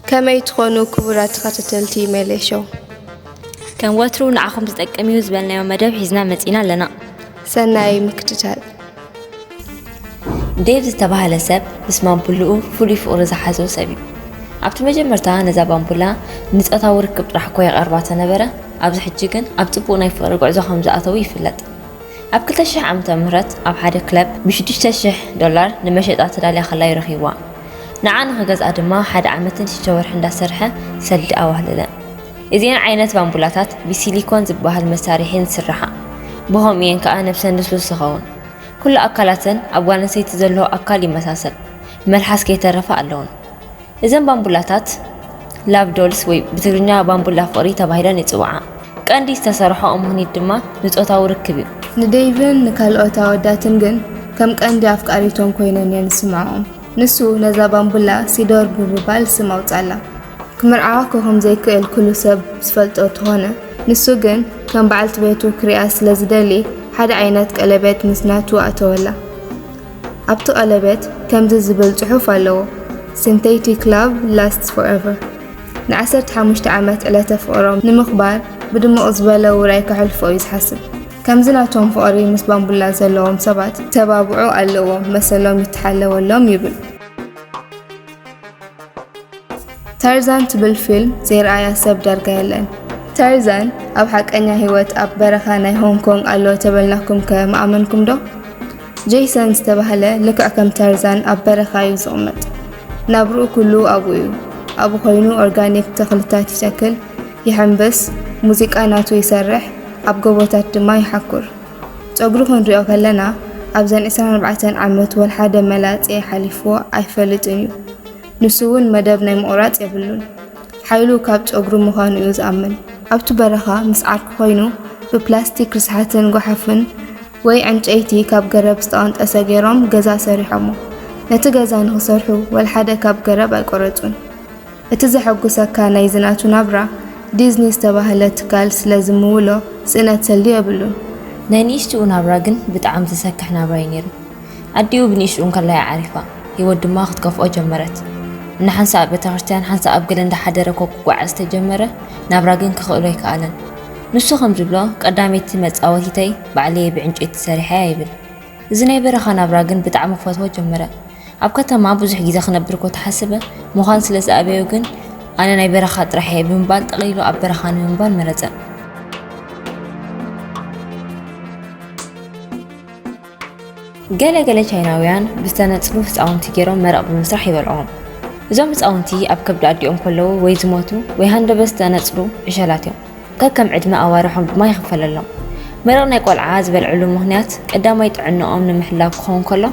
ከመይ ትኾኑ ክቡራት ተኸታተልቲ ሜሌ ሾው? ከም ወትሩ ንዓኹም ዝጠቅም እዩ ዝበልናዮ መደብ ሒዝና መጺና ኣለና። ሰናይ ምክትታል። ዴቭ ዝተባህለ ሰብ ምስ ባምቡልኡ ፍሉይ ፍቕሪ ዝሓዞ ሰብ እዩ። ኣብቲ መጀመርታ ነዛ ባምቡላ ንጾታዊ ርክብ ጥራሕ እኳ የቐርባ ተነበረ፣ ኣብዚ ሕጂ ግን ኣብ ጽቡቕ ናይ ፍቕሪ ጉዕዞ ከም ዝኣተዉ ይፍለጥ። ኣብ ክልተ ሽሕ ዓመተ ምህረት ኣብ ሓደ ክለብ ብሽዱሽተ ሽሕ ዶላር ንመሸጣ ተዳልያ ከላ እዩ ረኺብዋ። ንዓ ንኽገዝኣ ድማ ሓደ ዓመትን ሽዱሽተ ወርሒ እንዳሰርሐ ሰልዲ ኣዋህለለ። እዚአን ዓይነት ባምቡላታት ብሲሊኮን ዝበሃል መሳርሒ ዝስርሓ፣ ብኸምኡ እየን ከኣ ነብሰን ልስሉስ ዝኸውን። ኩሉ ኣካላተን ኣብ ጓል ኣንስተይቲ ዘሎ ኣካል ይመሳሰል፣ መልሓስ ከይተረፈ ኣለውን። እዘን ባምቡላታት ላቭ ዶልስ ወይ ብትግርኛ ባምቡላ ፍቕሪ ተባሂለን ይጽውዓ። ቀንዲ ዝተሰርሖኦ ምኽኒት ድማ ንጾታዊ ርክብ እዩ። ንዴይቭን ንካልኦት ኣወዳትን ግን ከም ቀንዲ ኣፍቃሪቶም ኮይነን እየን ዝስምዓኦም። ንሱ ነዛ ባምቡላ ሲዶር ብምባል ስም ኣውጻላ። ክምርዓዋ እኮ ከም ዘይክእል ኩሉ ሰብ ዝፈልጦ እንተኾነ፣ ንሱ ግን ከም በዓልቲ ቤቱ ክሪኣ ስለ ዝደሊ ሓደ ዓይነት ቀለቤት ምስ ናቱ ኣእተወላ። ኣብቲ ቀለቤት ከምዚ ዝብል ጽሑፍ ኣለዎ፣ Synthetic love lasts forever። ንዓሰርተ ሓሙሽተ ዓመት ዕለተ ፍቕሮም ንምኽባር ብድሙቕ ዝበለ ውራይ ከሕልፎ እዩ ዝሓስብ። ከምዚ ናቶም ፍቕሪ ምስ ባምቡላ ዘለዎም ሰባት ተባብዑ ኣለዎም፣ መሰሎም ይተሓለወሎም ይብል። ታርዛን ትብል ፊልም ዘይረኣያ ሰብ ዳርጋ የለን። ታርዛን ኣብ ሓቀኛ ህይወት ኣብ በረኻ ናይ ሆንግ ኮንግ ኣሎ ተበልናኩም ከ ምኣመንኩም ዶ? ጄይሰን ዝተባህለ ልክዕ ከም ታርዛን ኣብ በረኻ እዩ ዝቕመጥ። ናብርኡ ኩሉ ኣብኡ እዩ። ኣብኡ ኮይኑ ኦርጋኒክ ተኽልታት ይተክል፣ ይሕምብስ፣ ሙዚቃ ናቱ ይሰርሕ፣ ኣብ ጎቦታት ድማ ይሓኩር። ጸጉሩ ክንሪኦ ከለና ኣብዘን ዕስራን ኣርባዕተን ዓመት ወላ ሓደ መላጸ ሓሊፍዎ ኣይፈልጥን እዩ። ንሱ እውን መደብ ናይ ምቑራጽ የብሉን። ሓይሉ ካብ ጨጉሩ ምዃኑ እዩ ዝኣምን። ኣብቲ በረኻ ምስ ዓርኩ ኮይኑ ብፕላስቲክ ርስሓትን ጓሓፍን ወይ ዕንጨይቲ ካብ ገረብ ዝተቐንጠሰ ገይሮም ገዛ ሰሪሖሞ። ነቲ ገዛ ንኽሰርሑ ወላ ሓደ ካብ ገረብ ኣይቆረጹን። እቲ ዘሐጉሰካ ናይዚ ናቱ ናብራ ዲዝኒ ዝተባህለ ትካል ስለ ዝምውሎ ስእነት ሰልዲ የብሉን። ናይ ንእሽትኡ ናብራ ግን ብጣዕሚ ዘሰክሕ ናብራ እዩ ነይሩ። ኣዲኡ ብንእሽትኡ እንከላ እያ ዓሪፋ፣ ህይወት ድማ ክትከፍኦ ጀመረት። ንሓንሳእ ኣብ ቤተክርስትያን ሓንሳእ ኣብ ገለ እንዳሓደረ እኮ ክጓዓዝ ተጀመረ፣ ናብራ ግን ክኽእሎ ኣይከኣለን። ንሱ ከም ዝብሎ፣ ቀዳመይቲ መጻወቲተይ ባዕለየ ብዕንጨይቲ ሰሪሐያ ይብል። እዚ ናይ በረኻ ናብራ ግን ብጣዕሚ ክፈትዎ ጀመረ። ኣብ ከተማ ብዙሕ ግዜ ክነብር እኮ ተሓሰበ፣ ምዃን ስለ ዝኣበዮ ግን ኣነ ናይ በረኻ ጥራሕ እየ ብምባል ጠቕሊሉ ኣብ በረኻ ንምንባር መረጸ። ገለ ገለ ቻይናውያን ብዝተነጽሉ ህጻውንቲ ገይሮም መረቕ ብምስራሕ ይበልዕዎም። እዞም ህጻውንቲ ኣብ ከብዲ ኣዲኦም ከለዉ ወይ ዝሞቱ ወይ ሃንደበት ዝተነጽሉ ዕሸላት እዮም። ከከም ዕድመ ኣዋርሖም ድማ ይኽፈለሎም። መረቕ ናይ ቆልዓ ዝበልዕሉ ምኽንያት ቀዳማይ ጥዕንኦም ንምሕላው ክኸውን ከሎ፣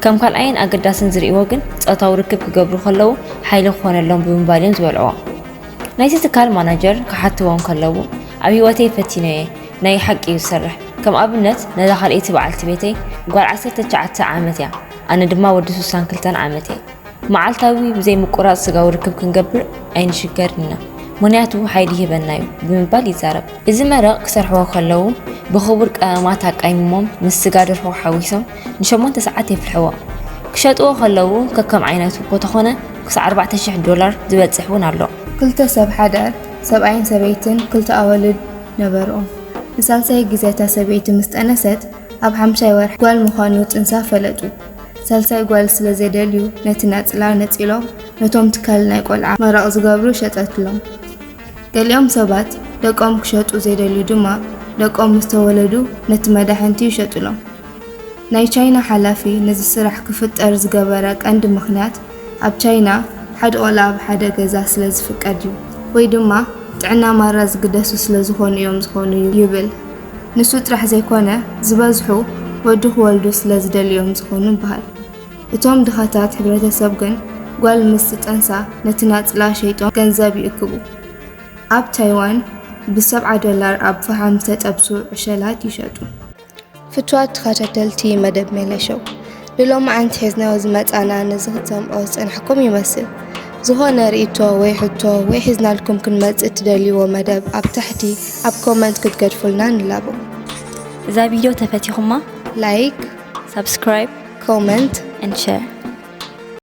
ከም ካልኣይን ኣገዳስን ዝርእይዎ ግን ጾታዊ ርክብ ክገብሩ ከለዉ ሓይሊ ክኾነሎም ብምባል እዮም ዝበልዕዎ። ናይቲ ትካል ማናጀር ክሓትዎ እንከለዉ፣ ኣብ ህይወተይ ፈቲነየ፣ ናይ ሓቂ እዩ ዝሰርሕ። ከም ኣብነት ነዛ ካልኣይቲ በዓልቲ ቤተይ ጓል ዓሰርተ ትሽዓተ ዓመት እያ፣ ኣነ ድማ ወዲ ስሳን ክልተን ዓመት እየ። መዓልታዊ ብዘይ ምቁራጽ ስጋዊ ርክብ ክንገብር ኣይንሽገርን ኢና፣ ምኽንያቱ ሓይሊ ይህበና እዩ ብምባል ይዛረብ። እዚ መረቕ ክሰርሕዎ ከለዉ ብኽቡር ቀመማት ኣቃይሞም ምስ ስጋ ደርሆ ሓዊሶም ንሸሞንተ ሰዓት የፍልሕዎ። ክሸጥዎ ከለዉ ከከም ዓይነቱ እኮ ተኾነ ክሳዕ ኣርባዕተ ሽሕ ዶላር ዝበጽሕ እውን ኣሎ። ክልተ ሰብ ሓዳር፣ ሰብኣይን ሰበይትን ክልተ ኣዋልድ ነበርኦም። ንሳልሳይ ግዜ እታ ሰበይቲ ምስ ጠነሰት ኣብ ሓምሻይ ወርሒ ጓል ምዃኑ ጥንሳ ፈለጡ። ሳልሳይ ጓል ስለ ዘይደልዩ ነቲ ናጽላ ነጺሎም ነቶም ትካል ናይ ቆልዓ መረቕ ዝገብሩ ሸጠትሎም። ገሊኦም ሰባት ደቆም ክሸጡ ዘይደልዩ ድማ ደቆም ምስ ተወለዱ ነቲ መዳሕንቲ ይሸጡሎም። ናይ ቻይና ሓላፊ ነዚ ስራሕ ክፍጠር ዝገበረ ቀንዲ ምኽንያት ኣብ ቻይና ሓደ ቆልዓ ኣብ ሓደ ገዛ ስለ ዝፍቀድ እዩ ወይ ድማ ጥዕና ማራ ዝግደሱ ስለ ዝኾኑ እዮም ዝኾኑ ይብል። ንሱ ጥራሕ ዘይኮነ ዝበዝሑ ወዲ ክወልዱ ስለ ዝደልዩ እዮም ዝኾኑ ይበሃል። እቶም ድኻታት ሕብረተሰብ ግን ጓል ምስ ትጠንሳ ነቲ ናጽላ ሸይጦም ገንዘብ ይእክቡ። ኣብ ታይዋን ብሰብዓ ዶላር ኣብ ፈሓም ዝተጠብሱ ዕሸላት ይሸጡ። ፍቱዋት ተኸታተልቲ መደብ ሜለ ሾው፣ ንሎማዓንቲ ሒዝናዮ ዝመጻና ነዚ ክትሰምዖ ዝጸናሕኩም ይመስል። ዝኾነ ርእይቶ ወይ ሕቶ ወይ ሒዝናልኩም ክንመጽእ እትደልይዎ መደብ ኣብ ታሕቲ ኣብ ኮመንት ክትገድፉልና ንላቦ። እዛ ቪድዮ ተፈቲኹማ ላይክ፣ ሳብስክራይብ፣ ኮመንት and share።